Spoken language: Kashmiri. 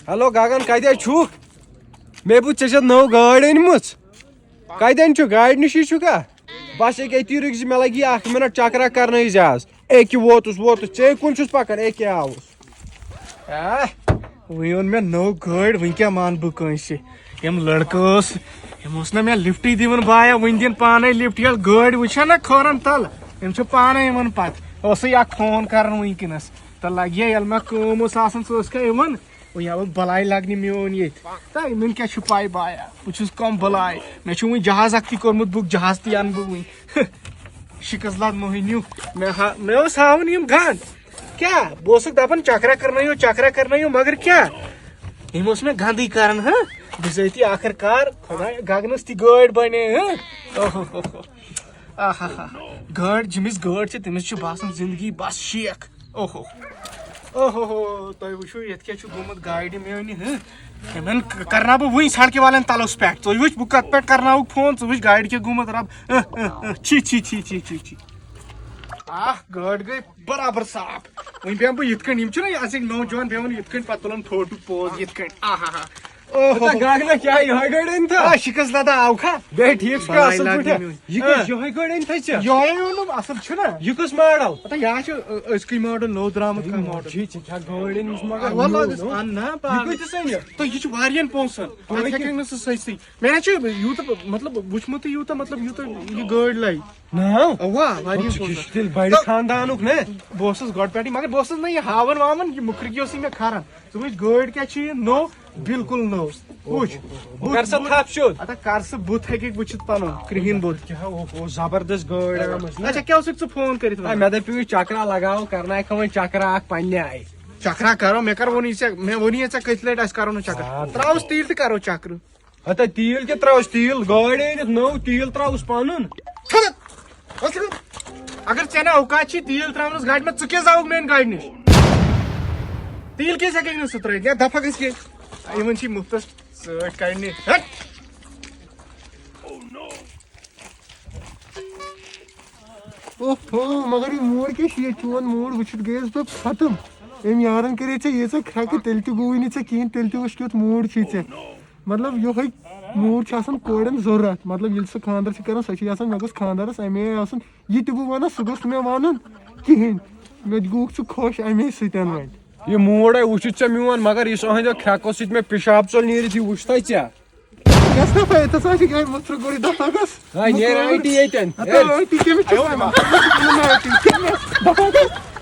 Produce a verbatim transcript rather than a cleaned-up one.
ہیلو گگن، کتہِ چھُکھ؟ مےٚ بوٗز ژےٚ چھَتھ نٔو گٲڑۍ أنمٕژ۔ کتٮ۪ن چھُ؟ گاڑِ نِشی چھُکھا؟ بس ییٚکہِ أتی رُکہِ زِ، مےٚ لگہِ یہِ اکھ منٹ چکرا کرنٲوِزِ آز۔ أکہِ ووتُس، ووتُس، ژےٚ کُن چھُس پکان، أکہِ آوُس۔ آہ، وۄنۍ اوٚن مےٚ نٔو گٲڑۍ، وۄنۍ کیٛاہ مانہٕ بہٕ کٲنٛسہِ؟ یِم لڑکہٕ ٲس، یِم اوس نہ مےٚ لفٹٕے دِوان، بایا، وۄنۍ دِن پانے لفٹ، ییٚلہِ گٲڑۍ وٕچھن نہ کھورن تل، یِم چھِ پانے یِوان پتہٕ۔ اوسُے اکھ فون کران وٕنکیٚنس، تہٕ لگہِ ہا ییٚلہِ مےٚ کٲم ٲس آسان، سُہ ٲس کھا یِوان؟ وۄنۍ آو بلاے لگنہِ میون ییٚتہِ۔ تہٕ یِمن کیٛاہ چھُ پاے بایا؟ بہٕ چھُس کم بلاے۔ مےٚ چھُ وۄنۍ جہاز اکھ تہِ کوٚرمُت بُک، جہاز تہِ انہٕ بہٕ وۄنۍ۔ شِکس لد موہنیو۔ مےٚ ہا-، مےٚ اوس ہاوُن یِم گنٛد۔ کیٛاہ؟ بہٕ اوسُکھ دپان چکرا کرنٲیِو، چکرا کرنٲیِو، مگر کیٛاہ؟ یِم اوس مےٚ گنٛدٕے کران، ہہ؟ بِزٲتی آخر کار، خۄدایا، گگنس تہِ گٲڑۍ بنے، ہہ؟ اوہ ہو ہو ہو۔ آہا ہا۔ گٲڑۍ، جٔمِس گٲڑۍ چھِ، تٔمِس چھُ باسان زندگی بس شیخ۔ اوہ ہو۔ اوہ ہو ہو، تُہۍ وٕچھِو، ییٚتہِ کیٛاہ چھُ گوٚمُت گاڑِ میٛانہِ، ہہ؟ یِمن ک-، کرناو بہٕ وٕنۍ سڑکہِ والٮ۪ن تلس پٮ۪ٹھ۔ ژٕ وٕچھ، بہٕ کتھ پٮ۪ٹھ کرناوُکھ فون، ژٕ وٕچھ گاڑِ کیٛاہ گوٚمُت، رب۔ اہ، اہ، اہ، چھی، چھی، چھی۔ اکھ گٲڑۍ گٔے برابر صاف۔ وۄنۍ بیٚہمہٕ بہٕ یِتھ کٔنۍ، یِم چھِنہ أزِکۍ نوجوان بیٚہوان یِتھ کٔنۍ، پتہٕ تُلان فوٹو پوز یِتھ کٔنۍ۔ آہا ہا۔ اوہ ہو۔ گگنا کیٛاہ یِہوٚے گٲڑۍ أنۍ تھا؟ آ، شِکس لدا آو کھا؟ بیٚیہِ ٹھیٖک چھُ، بلاے اصٕل لگنہِ پٲٹھۍ۔ میون۔ یہِ کُس آ۔ یِہوٚے گٲڑۍ أنۍ تھا ژےٚ؟ یِہوٚے اوٚنُم، اصٕل چھُنہ؟ یہِ کُس ماڈل؟ پتہ یہِ چھُ، أ، أزکُے ماڈل، نوٚو درٛامُت کانٛہہ ماڈل۔ جی، ژےٚ چھا گٲڑۍ أنمٕژ مگر آ، وَلہٕ نوٚو، حظ، نوٚو؟ اَن نا، یہِ پاگل۔ کۭتِس أنِو؟ تہٕ یہِ چھُ واریاہن پونٛسن۔ اَتھ ہیٚکَکھ نہٕ ژٕ سٔجتھٕے۔ مےٚ نہ چھُ یوٗتاہ، مطلب، وٕچھمُتٕے یوٗتاہ، مطلب، یوٗتاہ یہِ گٲڑۍ لَگہِ۔ ناو؟ اَوا، واریاہن پونٛسن۔ تیٚلہِ بَڑِ تہٕ خاندانُک نا؟ بہٕ اوسُس گۄڈٕ پٮ۪ٹھٕے، مگر بہٕ اوسُس نہ یہِ ہاوان واوان، یہِ مُکرِگی اوسُے مےٚ کھاران۔ ژٕ وٕچھ گٲڑۍ کیٛاہ چھِ یہِ نوٚو، بالکل نوٚو۔ وٕچھ، بہٕ کَرٕ سا بُتھ، تھپھ سیوٚد۔ اَتھ کَر سا بُتھ ہیٚکِکھ وٕچھِتھ پَنُن، کرٛہِنۍ بُتھ۔ کیٛاہ اوس، اوس زبردست گٲڑۍ آمٕژ نا۔ اچھا، کیٛاہ اوسُکھ ژٕ فون کٔرِتھ آ، وَنان؟ مےٚ دَپیو یہِ چکرا لگاو، کرناوکھ وۄنۍ چکرا اکھ پننہِ آیہِ۔ چکرا کرو، مےٚ کر ووٚنُے ژےٚ، مےٚ ووٚنُے ژےٚ کٔژِ لٹہِ اَسہِ کرو نہٕ چکر۔ آ۔ تراوُس تیٖل تہِ کرو چکرٕ۔ ہتا تیٖل کیٛاہ تراوُس؟ تیٖل گٲڑۍ أنِتھ نٔو، تیٖل تراوُس پنُن۔ ژھٕنُن۔ اگر ژےٚ نہٕ اوقات چھی تیٖل تراونس گاڑِ منٛز، ژٕ کیٛاہ زاوُکھ میانہِ گاڑِ نِش؟ تیٖل کیٛازِ ہٮ۪ککھ نہٕ ژٕ ترٲوِتھ؟ یا دفعہ گژھِ کینٛہہ۔ یِمن چھی مُفتس سۭتۍ کڑنہِ۔ ہٹ۔ اوہو، مگر یہِ موٗڈ کیٛاہ چھُ ییٚتہِ؟ چون موٗڈ وٕچھِتھ گٔیَس بہٕ ختم۔ أمۍ یارَن کَرے ژےٚ ییٖژاہ کھرٛٮ۪کہٕ، تیٚلہِ تہِ گوٚوُے نہٕ ژےٚ کِہیٖنۍ، تیٚلہِ تہِ وٕچھ کیُتھ موٗڈ چھُے ژےٚ۔ مطلب، یِہوٚے موٗڈ چھُ آسان کورٮ۪ن ضوٚرَتھ۔ مطلب، ییٚلہِ سُہ خانٛدَر چھِ کَران، سۄ چھِ یَژھان مےٚ گوٚژھ خانٛدارَس اَمے آیہِ آسُن۔ یہِ تہِ بہٕ وَنَس، سُہ گوٚژھ نہٕ مےٚ وَنُن کِہیٖنۍ۔ مےٚ تہِ گوٚوُکھ ژٕ خۄش اَمے سۭتۍ وۄنۍ۔ یہِ موٗڈ ہے وٕچھِتھ ژےٚ میون، مگر یُس أہٕنٛدیو کھرٛٮ۪کو سۭتۍ مےٚ پِشاب ژوٚل نیٖرِتھ، یہِ وٕچھ تۄہہِ ژےٚ؟ کیٛاہ سا پَے، ژٕ ژاے چھِ گرِ مَتھرٕ گوٚڑِ دَپان گژھ۔ ہے، نیرِ آنٹی ییٚتٮ۪ن۔ ہَتہٕ نیرِ۔ آنٹی کٔمِس چھِ وَنان؟ آنٹی کٔمِس؟ دَپان گژھ۔